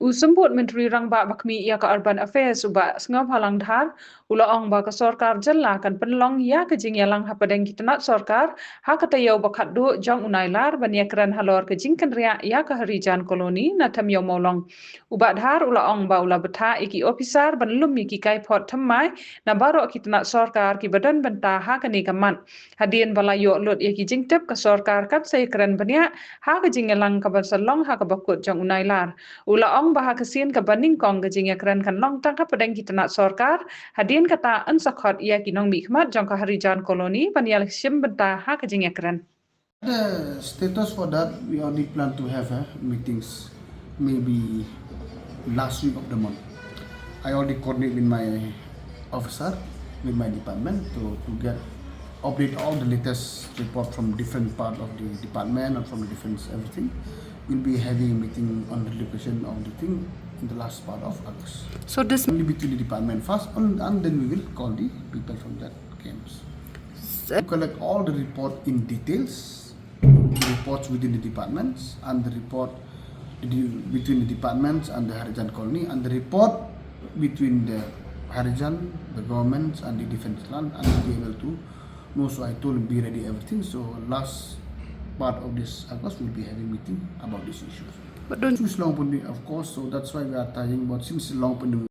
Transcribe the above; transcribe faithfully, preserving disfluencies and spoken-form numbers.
U Symbud Myntri Rangbah ba khmih ïa ka Urban Affairs u Bah Sniawbhalang Dhar u la ong ba ka sorkar jylla kan pynlong ïa ka jingïalang hapdeng ki tnat sorkar ha ka taïew ba khatduh jong u Nailar ban ïakren halor ka jingkynriah ïa ka Harijan Colony na Thymmew Mawlong. U Bah Dhar u la ong ba u la bthah ïa ki ophisar ban lum ïa ki kaiphod thymmai na baroh ki tnat sorkar kiba don bynta ha kane ka mat. Hadien ba la ïoh lut ïa ki jingtip ka sorkar kan sa ïakren bniah ha ka jingïalang kaba sa long ha kaba kut jong u Nailar. U la ong ba ha ka sien kaba nyngkong ka jingïakren kan long tang hapdeng ki tnat sorkar, hadien kata yn sa khot ïa ki nongmihkhmat jong ka Harijan Colony ban ïaleh shim bynta ha ka jingïakren. The status for that, we already plan to have a meetings maybe last week of the month. I already coordinate with my officer, with my department to, to get update all the latest report from different part of the department or from the different everything. We'll be having a meeting on the location of the thing in the last part of August. So this Only between the department first, and, and then we will call the people from that camps. To collect all the report in details, the reports within the departments and the report the, between the departments and the Harijan colony and the report between the Harijan, the governments and the defense land and be able to know. So I told him be ready everything. So last part of this August we'll be having meeting about this issue. But don't Issues long pending, of course. So that's why we are talking about since long pending.